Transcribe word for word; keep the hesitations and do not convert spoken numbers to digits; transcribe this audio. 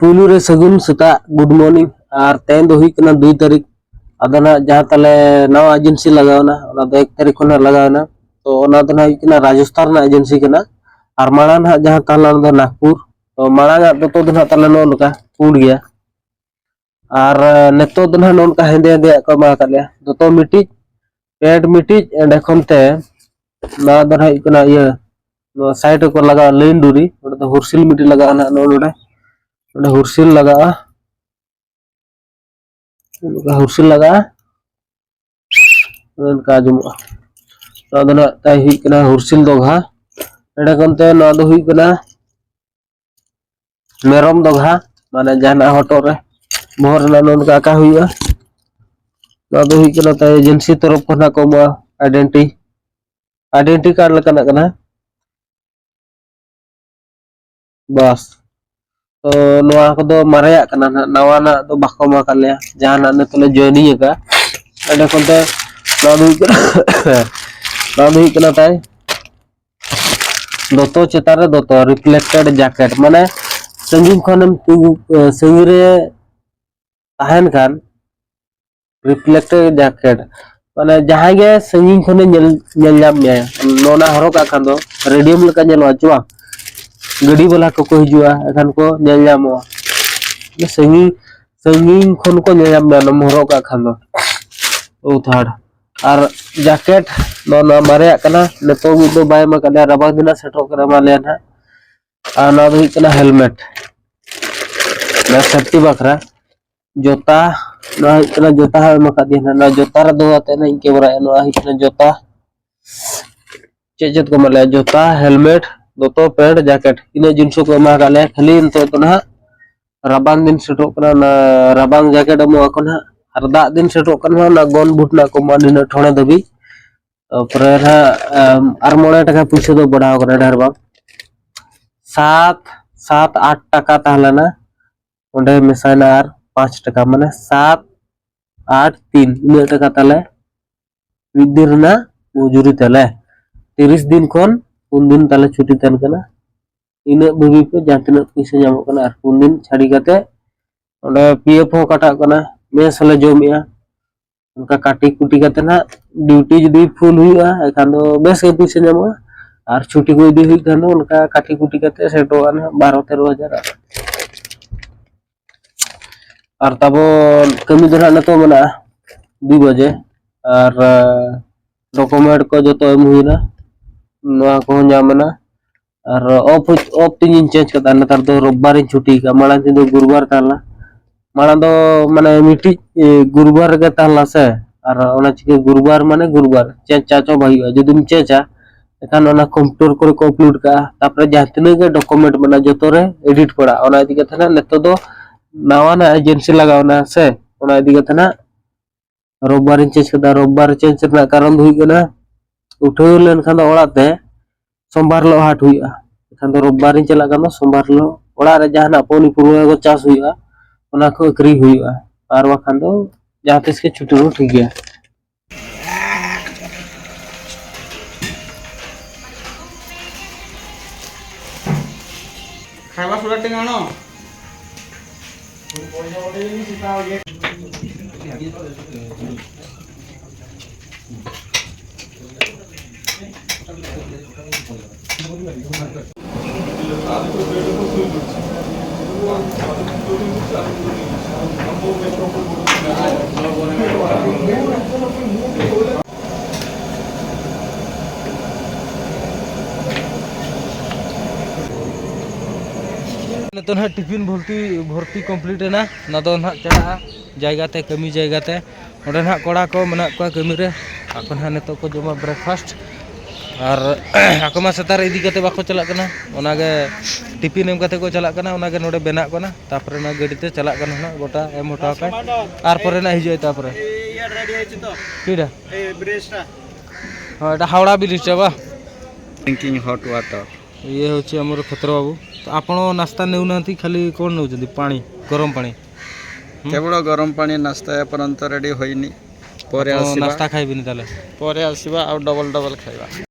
ᱯᱩᱭᱞᱩ ᱨᱮ ᱥᱟᱹᱜᱩᱱ ᱥᱮᱛᱟᱜ, good morning᱾ ᱟᱨ ᱛᱮᱦᱮᱧ ᱫᱚ ᱦᱩᱭᱩᱜ ᱠᱟᱱᱟ ᱫᱩᱭ ᱛᱟᱹᱨᱤᱠᱷ᱾ ᱟᱫᱚ ᱱᱟᱦᱟᱜ ᱡᱟᱦᱟᱸ ᱛᱟᱞᱮ ᱱᱟᱣᱟ ᱮᱡᱮᱱᱥᱤ ᱞᱟᱜᱟᱣ ᱮᱱᱟ, ᱚᱱᱟ ᱫᱚ ᱮᱠ ᱛᱟᱹᱨᱤᱠᱷ ᱠᱷᱚᱱ ᱱᱟᱦᱟᱜ ᱞᱟᱜᱟᱣ ᱮᱱᱟ᱾ ᱛᱚ ᱚᱱᱟ ᱫᱚ ᱱᱟᱦᱟᱜ ᱦᱩᱭᱩᱜ ᱠᱟᱱᱟ ᱨᱟᱡᱚᱥᱛᱷᱟᱱ ᱨᱮᱱᱟᱜ ᱮᱡᱮᱱᱥᱤ ᱠᱟᱱᱟ᱾ ᱟᱨ ᱢᱟᱲᱟᱝ ᱱᱟᱦᱟᱜ ᱡᱟᱦᱟᱸ ᱛᱟᱦᱮᱸ ᱞᱮᱱᱟ, ᱚᱱᱟ ᱫᱚ ᱱᱟᱜᱽᱯᱩᱨ᱾ ᱛᱚ ᱢᱟᱲᱟᱝ ᱟᱜ ᱫᱚᱛᱚ ᱫᱚ ᱱᱟᱦᱟᱜ ᱛᱟᱞᱮ ᱱᱚᱜᱼᱚ ᱱᱚᱝᱠᱟ ᱯᱩᱸᱰ ᱜᱮᱭᱟ᱾ ᱟᱨ ᱱᱤᱛᱚᱜ ᱫᱚ ᱱᱟᱦᱟᱜ ᱱᱚᱜᱼᱚ ᱱᱚᱝᱠᱟ ᱦᱮᱸᱫᱮ ᱦᱮᱸᱫᱮᱭᱟᱜ ᱠᱚ ᱮᱢᱟ ᱟᱠᱟᱫ ᱞᱮᱭᱟ᱾ ᱫᱚᱛᱚ ᱢᱤᱫᱴᱤᱡ, ᱯᱮᱱᱴ ᱢᱤᱫᱴᱤᱡ, ᱮᱸᱰᱮ ᱠᱷᱚᱱ ᱛᱮ ᱱᱚᱣᱟ ᱫᱚ ᱱᱟᱦᱟᱜ ᱦᱩᱭᱩᱜ ᱠᱟᱱᱟ ᱤᱭᱟᱹ, ᱱᱚᱣᱟ ᱥᱟᱭᱤᱰ ᱨᱮᱠᱚ ᱞᱟᱜᱟᱣᱟ ᱞᱟᱭᱤᱱ ᱰᱩᱨᱤ, ᱚᱸᱰᱮ ᱫᱚ ᱦᱩᱨᱥᱤᱞ ᱢᱤᱫᱴᱤᱡ ᱞᱟᱜᱟᱜᱼᱟ ᱱᱟᱦᱟᱜ ᱱᱚᱜᱼᱚ ᱱᱚᱰᱮ᱾ ᱚᱸᱰᱮ ᱦᱩᱨᱥᱤᱞ ᱞᱟᱜᱟᱜᱼᱟ, ᱚᱱᱠᱟ ᱦᱩᱨᱥᱤᱞ ᱞᱟᱜᱟᱜᱼᱟ, ᱚᱱᱠᱟ ᱟᱸᱡᱚᱢᱚᱜᱼᱟ᱾ ᱱᱚᱣᱟ ᱫᱚ ᱱᱟᱦᱟᱜ ᱛᱟᱭ ᱦᱩᱭᱩᱜ ᱠᱟᱱᱟ ᱦᱩᱨᱥᱤᱞ ᱫᱚᱜᱷᱟ᱾ ᱮᱸᱰᱮ ᱠᱷᱚᱱ ᱛᱮ ᱱᱚᱣᱟ ᱫᱚ ᱦᱩᱭᱩᱜ ᱠᱟᱱᱟ ᱢᱮᱨᱚᱢ ᱫᱚᱜᱷᱟ, ᱢᱟᱱᱮ ᱡᱟᱦᱟᱱᱟᱜ ᱦᱚᱴᱚᱜ ᱨᱮ, ᱵᱚᱦᱚᱜ ᱨᱮᱱᱟᱜ ᱱᱚᱜᱼᱚ ᱱᱚᱝᱠᱟ ᱟᱸᱠᱟ ᱦᱩᱭᱩᱜᱼᱟ᱾ ᱱᱚᱣᱟ ᱫᱚ ᱦᱩᱭᱩᱜ ᱠᱟᱱᱟ ᱛᱟᱭ ᱮᱡᱮᱱᱥᱤ ᱛᱚᱨᱚᱯ ᱠᱷᱚᱱᱟᱜ ᱠᱚ ᱮᱢᱚᱜᱼᱟ, ᱟᱭᱰᱮᱱᱴᱤ, ᱟᱭᱰᱮᱱᱴᱤ ᱠᱟᱨᱰ ᱞᱮᱠᱟᱱᱟᱜ ᱠᱟᱱᱟ᱾ ᱵᱟᱥ, ᱛᱚ ᱱᱚᱣᱟ ᱠᱚᱫᱚ ᱢᱟᱨᱮᱭᱟᱜ ᱠᱟᱱᱟ ᱱᱟᱦᱟᱜ, ᱱᱟᱣᱟᱱᱟᱜ ᱫᱚ ᱵᱟᱠᱚ ᱮᱢᱟ ᱟᱠᱟᱫ ᱞᱮᱭᱟ, ᱡᱟᱦᱟᱱᱟᱜ ᱱᱤᱛᱚᱜ ᱞᱮ ᱡᱚᱭᱮᱱᱤᱝ ᱟᱠᱟᱫᱼᱟ᱾ ᱮᱸᱰᱮ ᱠᱷᱚᱱ ᱛᱮ ᱱᱚᱣᱟ ᱫᱚ ᱦᱩᱭᱩᱜ ᱠᱟᱱᱟ, ᱱᱚᱣᱟ ᱫᱚ ᱦᱩᱭᱩᱜ ᱠᱟᱱᱟ ᱛᱟᱭ ᱫᱚᱛᱚ ᱪᱮᱛᱟᱱ ᱨᱮ ᱫᱚᱛᱚ, ᱨᱤᱯᱷᱞᱮᱠᱴᱮᱰ ᱡᱟᱠᱮᱴ, ᱢᱟᱱᱮ ᱥᱟᱺᱜᱤᱧ ᱠᱷᱚᱱᱮᱢ ᱛᱤᱸᱜᱩ, ᱥᱟᱺᱜᱤᱧ ᱨᱮ ᱛᱟᱦᱮᱱ ᱠᱷᱟᱱ ᱨᱤᱯᱷᱞᱮᱠᱴᱮᱰ ᱡᱟᱠᱮᱴ, ᱢᱟᱱᱮ ᱡᱟᱦᱟᱸᱭ ᱜᱮ ᱥᱟᱺᱜᱤᱧ ᱠᱷᱚᱱᱮ ᱧᱮᱞ, ᱧᱮᱞ ᱧᱟᱢ ᱢᱮᱭᱟ, ᱱᱚᱣᱟ ᱦᱚᱨᱚᱜ ᱠᱟᱜ ᱠᱷᱟᱱ ᱫᱚ ᱨᱮᱰᱤᱭᱟᱢ ᱞᱮᱠᱟ ᱧᱮᱞᱚᱜᱼᱟ ᱪᱮ ᱵᱟᱝ? ᱜᱟᱹᱰᱤ ᱵᱟᱞᱟ ᱠᱚᱠᱚ ᱦᱤᱡᱩᱜᱼᱟ, ᱮᱱᱠᱷᱟᱱ ᱠᱚ ᱧᱮᱞ ᱧᱟᱢᱚᱜᱼᱟ᱾ ᱥᱟᱺᱜᱤᱧ, ᱥᱟᱺᱜᱤᱧ ᱠᱷᱚᱱ ᱠᱚ ᱧᱮᱞ ᱧᱟᱢ ᱢᱮᱭᱟ ᱚᱱᱟᱢ ᱦᱚᱨᱚᱜ ᱠᱟᱜ ᱠᱷᱟᱱ ᱫᱚ᱾ ᱩᱛᱷᱟᱲ᱾ ᱟᱨ ᱡᱟᱠᱮᱴ, ᱱᱚᱣᱟ, ᱱᱚᱣᱟ ᱢᱟᱨᱮᱭᱟᱜ ᱠᱟᱱᱟ, ᱱᱤᱛᱚᱜ ᱫᱚ ᱵᱟᱭ ᱮᱢ ᱟᱠᱟᱫ ᱞᱮᱭᱟ, ᱨᱟᱵᱟᱝ ᱫᱤᱱ ᱦᱟᱸᱜ ᱥᱮᱴᱮᱨᱚᱜ ᱠᱟᱱᱟ, ᱮᱢᱟ ᱞᱮᱭᱟ ᱱᱟᱦᱟᱜ᱾ ᱟᱨ ᱱᱚᱣᱟ ᱫᱚ ᱦᱩᱭᱩᱜ ᱠᱟᱱᱟ ᱦᱮᱞᱢᱮᱴ, ᱱᱚᱣᱟ ᱥᱮᱯᱴᱤ ᱵᱟᱠᱷᱨᱟ᱾ ᱡᱚᱛᱟ, ᱱᱚᱣᱟ ᱦᱩᱭᱩᱜ ᱠᱟᱱᱟ ᱡᱚᱛᱟ ᱦᱚᱸ ᱮᱢ ᱟᱠᱟᱫ ᱫᱤᱭᱟ ᱱᱟᱦᱟᱜ, ᱱᱚᱣᱟ ᱡᱚᱛᱟ ᱨᱮ ᱫᱚᱦᱚ ᱠᱟᱛᱮ ᱱᱟᱦᱟᱜ ᱤᱧ ᱠᱮᱢᱮᱨᱟᱭᱟ᱾ ᱱᱚᱣᱟ ᱦᱩᱭᱩᱜ ᱠᱟᱱᱟ ᱡᱚᱛᱟ, ᱪᱮᱫ ᱪᱮᱫ ᱠᱚ ᱮᱢᱟᱜ ᱞᱮᱭᱟ? ᱡᱚᱛᱟ, ᱦᱮᱞᱢᱮᱴ, ᱫᱚᱛᱚ, ᱯᱮᱱᱴ, ᱡᱟᱠᱮᱴ, ᱤᱱᱟᱹᱜ ᱡᱤᱱᱤᱥ ᱠᱚ ᱮᱢᱟ ᱟᱠᱟᱫ ᱞᱮᱭᱟ᱾ ᱠᱷᱟᱹᱞᱤ ᱱᱤᱛᱚᱜ ᱫᱚ ᱱᱟᱦᱟᱜ ᱨᱟᱵᱟᱝ ᱫᱤᱱ ᱥᱮᱴᱮᱨᱚᱜ ᱠᱟᱱᱟ, ᱚᱱᱟ ᱨᱟᱵᱟᱝ ᱡᱟᱠᱮᱴ ᱮᱢᱚᱜ ᱟᱠᱚ ᱱᱟᱦᱟᱜ, ᱟᱨ ᱫᱟᱜ ᱫᱤᱱ ᱥᱮᱴᱮᱨᱚᱜ ᱠᱟᱱᱟ, ᱚᱱᱟ ᱜᱚᱱ ᱵᱩᱴ ᱱᱟᱜ ᱠᱚ ᱮᱢᱚᱜᱼᱟ ᱱᱤᱱᱟᱹᱜ ᱴᱷᱚᱲᱮ ᱫᱷᱟᱹᱵᱤᱡ᱾ ᱛᱟᱨᱯᱚᱨᱮ ᱱᱟᱦᱟᱜ, ᱮᱢ, ᱟᱨ ᱢᱚᱬᱮ ᱴᱟᱠᱟ ᱯᱩᱭᱥᱟᱹ ᱫᱚ ᱵᱟᱲᱦᱟᱣ ᱠᱟᱱᱟ, ᱰᱷᱮᱨ ᱵᱟᱝ, ᱥᱟᱛ, ᱥᱟᱛ ᱟᱴ ᱴᱟᱠᱟ ᱛᱟᱦᱮᱸ ᱞᱮᱱᱟ, ᱚᱸᱰᱮ ᱢᱮᱥᱟᱭᱮᱱᱟ ᱟᱨ ᱯᱟᱸᱪ ᱴᱟᱠᱟ, ᱢᱟᱱᱮ ᱥᱟᱛ ᱟᱴ ᱛᱤᱱ, ᱤᱱᱟᱹᱜ ᱴᱟᱠᱟ ᱛᱟᱞᱮ ᱢᱤᱫ ᱫᱤᱱ ᱨᱮᱱᱟᱜ ᱢᱚᱡᱩᱨᱤ ᱛᱟᱞᱮ᱾ ᱛᱤᱨᱤᱥ ᱫᱤᱱ ᱠᱷᱚᱱ ᱯᱩᱱ ᱫᱤᱱ ᱛᱟᱞᱮ ᱪᱷᱩᱴᱤ ᱛᱟᱦᱮᱱ ᱠᱟᱱᱟ᱾ ᱤᱱᱟᱹᱜ ᱵᱷᱟᱹᱜᱤ ᱯᱮ, ᱡᱟᱦᱟᱸ ᱛᱤᱱᱟᱹᱜ ᱯᱩᱭᱥᱟᱹ ᱧᱟᱢᱚᱜ ᱠᱟᱱᱟ, ᱟᱨ ᱯᱩᱱ ᱫᱤᱱ ᱪᱷᱟᱹᱲᱤ ᱠᱟᱛᱮ ᱚᱸᱰᱮ ᱯᱤ ᱮᱯᱷ ᱦᱚᱸ ᱠᱟᱴᱟᱜ ᱠᱟᱱᱟ, ᱢᱮᱥ ᱦᱚᱸᱞᱮ ᱡᱚᱢᱮᱜᱼᱟ᱾ ᱚᱱᱠᱟ ᱠᱟᱹᱴᱤ ᱠᱩᱴᱤ ᱠᱟᱛᱮ ᱱᱟᱦᱟᱜ ᱰᱤᱭᱩᱴᱤ ᱡᱩᱫᱤ ᱯᱷᱩᱞ ᱦᱩᱭᱩᱜᱼᱟ, ᱮᱱᱠᱷᱟᱱ ᱫᱚ ᱵᱮᱥ ᱜᱮ ᱯᱩᱭᱥᱟᱹ ᱧᱟᱢᱚᱜᱼᱟ᱾ ᱟᱨ ᱪᱷᱩᱴᱤ ᱠᱚ ᱤᱫᱤ ᱦᱩᱭᱩᱜ ᱠᱷᱟᱱ ᱫᱚ ᱚᱱᱠᱟ ᱠᱟᱹᱴᱤ ᱠᱩᱴᱤ ᱠᱟᱛᱮ ᱥᱮᱴᱮᱨᱚᱜᱼᱟ ᱱᱟᱦᱟᱜ ᱵᱟᱨᱚ ᱛᱮᱨᱚ ᱦᱟᱡᱟᱨ᱾ ᱟᱨ ᱛᱟᱵᱚᱱ ᱠᱟᱹᱢᱤ ᱫᱚ ᱱᱟᱦᱟᱜ ᱱᱤᱛᱚᱜ ᱢᱮᱱᱟᱜᱼᱟ ᱫᱩᱭ ᱵᱟᱡᱮ, ᱟᱨ ᱰᱚᱠᱩᱢᱮᱱᱴ ᱠᱚ ᱡᱚᱛᱚ ᱮᱢ ᱦᱩᱭᱱᱟ, ᱱᱚᱣᱟ ᱠᱚᱦᱚᱸ ᱧᱟᱢ ᱮᱱᱟ᱾ ᱟᱨ ᱚᱯᱷ, ᱚᱯᱷ ᱛᱤᱧ ᱪᱮᱧᱡᱽ ᱠᱟᱫᱟ, ᱱᱮᱛᱟᱨ ᱫᱚ ᱨᱳᱵᱵᱟᱨᱤᱧ ᱪᱷᱩᱴᱤ ᱠᱟᱜᱼᱟ᱾ ᱢᱟᱲᱟᱝ ᱫᱤᱱ ᱫᱚ ᱜᱩᱨᱩᱵᱟᱨ ᱛᱟᱦᱮᱸ ᱞᱮᱱᱟ, ᱢᱟᱲᱟᱝ ᱫᱚ ᱢᱟᱱᱮ ᱢᱤᱫᱴᱤᱡ, ᱮ, ᱜᱩᱨᱩᱵᱟᱨ ᱨᱮᱜᱮ ᱛᱟᱦᱮᱸ ᱞᱮᱱᱟ ᱥᱮ, ᱟᱨ ᱚᱱᱟ ᱪᱤᱠᱟᱹ ᱜᱩᱨᱩᱵᱟᱨ ᱢᱟᱱᱮ ᱜᱩᱨᱩᱵᱟᱨ ᱪᱮᱧᱡᱽ ᱪᱟᱪᱚ ᱵᱟᱭ ᱦᱩᱭᱩᱜᱼᱟ᱾ ᱡᱩᱫᱤᱢ ᱪᱮᱧᱡᱟ, ᱮᱱᱠᱷᱟᱱ ᱚᱱᱟ ᱠᱚᱢᱯᱤᱭᱩᱴᱟᱨ ᱠᱚᱨᱮ ᱠᱚ ᱟᱯᱞᱳᱰ ᱠᱟᱜᱼᱟ, ᱛᱟᱨᱯᱚᱨᱮ ᱡᱟᱦᱟᱸ ᱛᱤᱱᱟᱹᱜ ᱜᱮ ᱰᱚᱠᱩᱢᱮᱱᱴ ᱢᱮᱱᱟᱜᱼᱟ, ᱡᱚᱛᱚ ᱨᱮ ᱮᱰᱤᱴ ᱯᱟᱲᱟᱜᱼᱟ᱾ ᱚᱱᱟ ᱤᱫᱤ ᱠᱟᱛᱮ ᱱᱟᱜ ᱱᱤᱛᱚᱜ ᱫᱚ ᱱᱟᱣᱟᱱᱟᱜ ᱮᱡᱮᱱᱥᱤ ᱞᱟᱜᱟᱣ ᱮᱱᱟ ᱥᱮ, ᱚᱱᱟ ᱤᱫᱤ ᱠᱟᱛᱮ ᱱᱟᱜ ᱨᱳᱵᱵᱟᱨᱤᱧ ᱪᱮᱧᱡᱽ ᱠᱮᱫᱟ᱾ ᱨᱳᱵᱵᱟᱨ ᱪᱮᱧᱡᱽ ᱨᱮᱱᱟᱜ ᱠᱟᱨᱚᱱ ᱫᱚ ᱦᱩᱭᱩᱜ ᱠᱟᱱᱟ, ᱩᱴᱷᱟᱹᱣ ᱞᱮᱱᱠᱷᱟᱱ ᱫᱚ ᱚᱲᱟᱜ ᱛᱮ ᱥᱳᱢᱵᱟᱨ ᱦᱤᱞᱳᱜ ᱦᱟᱴ ᱦᱩᱭᱩᱜᱼᱟ, ᱮᱱᱠᱷᱟᱱ ᱫᱚ ᱨᱳᱵᱵᱟᱨᱤᱧ ᱪᱟᱞᱟᱜ ᱠᱷᱟᱱ ᱫᱚ ᱥᱳᱢᱵᱟᱨ ᱦᱤᱞᱳᱜ ᱚᱲᱟᱜ ᱨᱮ ᱡᱟᱦᱟᱱᱟᱜ ᱯᱚᱱᱤ ᱯᱩᱨᱣᱟᱹ ᱠᱚ ᱪᱟᱥ ᱦᱩᱭᱩᱜᱼᱟ, ᱚᱱᱟ ᱠᱚ ᱟᱹᱠᱷᱨᱤᱧ ᱦᱩᱭᱩᱜᱼᱟ, ᱟᱨ ᱵᱟᱠᱷᱟᱱ ᱫᱚ ᱡᱟᱦᱟᱸ ᱛᱤᱥ ᱜᱮ ᱪᱷᱩᱴᱤ ᱦᱚᱸ ᱴᱷᱤᱠ ᱜᱮᱭᱟ᱾ ଖାଇବା ସୋଡ଼ା ଟିକେ ଆଣ। ᱱᱤᱛᱚᱜ ᱱᱟᱦᱟᱜ ᱴᱤᱯᱷᱤᱱ ᱵᱷᱚᱨᱛᱤ, ᱵᱷᱚᱨᱛᱤ ᱠᱚᱢᱯᱞᱤᱴ ᱮᱱᱟ᱾ ᱚᱱᱟ ᱫᱚ ᱱᱟᱦᱟᱜ ᱪᱟᱞᱟᱜᱼᱟ ᱡᱟᱭᱜᱟ ᱛᱮ, ᱠᱟᱹᱢᱤ ᱡᱟᱭᱜᱟ ᱛᱮ᱾ ᱚᱸᱰᱮ ᱱᱟᱦᱟᱜ ᱠᱚᱲᱟ ᱠᱚ ᱢᱮᱱᱟᱜ ᱠᱚᱣᱟ ᱠᱟᱹᱢᱤ ᱨᱮ᱾ ᱟᱠᱚ ᱱᱟᱦᱟᱜ ᱱᱤᱛᱚᱜ ᱠᱚ ᱡᱚᱢᱟ ᱵᱨᱮᱠᱯᱷᱟᱥᱴ᱾ ᱟᱨ ᱟᱠᱚ ᱢᱟ ᱥᱮᱛᱟᱜ ᱨᱮ ᱤᱫᱤ ᱠᱟᱛᱮ ᱵᱟᱠᱚ ᱪᱟᱞᱟᱜ ᱠᱟᱱᱟ, ᱚᱱᱟᱜᱮ ᱴᱤᱯᱷᱤᱱ ᱮᱢ ᱠᱟᱛᱮ ᱠᱚ ᱪᱟᱞᱟᱜ ᱠᱟᱱᱟ, ᱚᱱᱟᱜᱮ ᱱᱚᱰᱮ ᱵᱮᱱᱟᱜ ᱠᱟᱱᱟ᱾ ᱛᱟᱨᱯᱚᱨᱮ ᱱᱟᱦᱟᱜ ᱜᱟᱹᱰᱤ ᱛᱮ ᱪᱟᱞᱟᱜ ᱠᱟᱱᱟ ᱱᱟᱦᱟᱜ, ᱜᱚᱴᱟ ᱮᱢ ᱦᱚᱴᱚ ᱠᱟᱜ᱾ ᱟᱨ ᱯᱚᱨᱮ ᱱᱟᱦᱟᱜ ᱦᱤᱡᱩᱜᱼᱟ ᱛᱟᱨᱯᱚᱨᱮ᱾ ᱤᱭᱟᱹ ᱨᱮᱰᱤ ᱦᱚᱭ ᱪᱮᱫ? ᱠᱤᱰᱟ? ᱮ, ᱵᱨᱮᱥᱴᱟ᱾ ହଁ, ଏଇଟା ହାୱଡ଼ା ବ୍ରିଜ୍ଟା ବା। Drinking hot water. ଇଏ ହେଉଛି ଆମର କ୍ଷେତ୍ର ବାବୁ। ତ ଆପଣ ନାସ୍ତା ନେଉନାହାନ୍ତି, ଖାଲି କ'ଣ ନେଉଛନ୍ତି? ପାଣି, ଗରମ ପାଣି। ହୁଁ? କେବଳ ଗରମ ପାଣି ନାସ୍ତା ଏପର୍ଯ୍ୟନ୍ତ ରେଡି ହୋଇନି। ପରେ ଆପଣ ଆସିବା। ନାସ୍ତା ଖାଇବେନି ତାହେଲେ? ପରେ ଆସିବା, ଆଉ ଡବଲ ଡବଲ ଖାଇବା।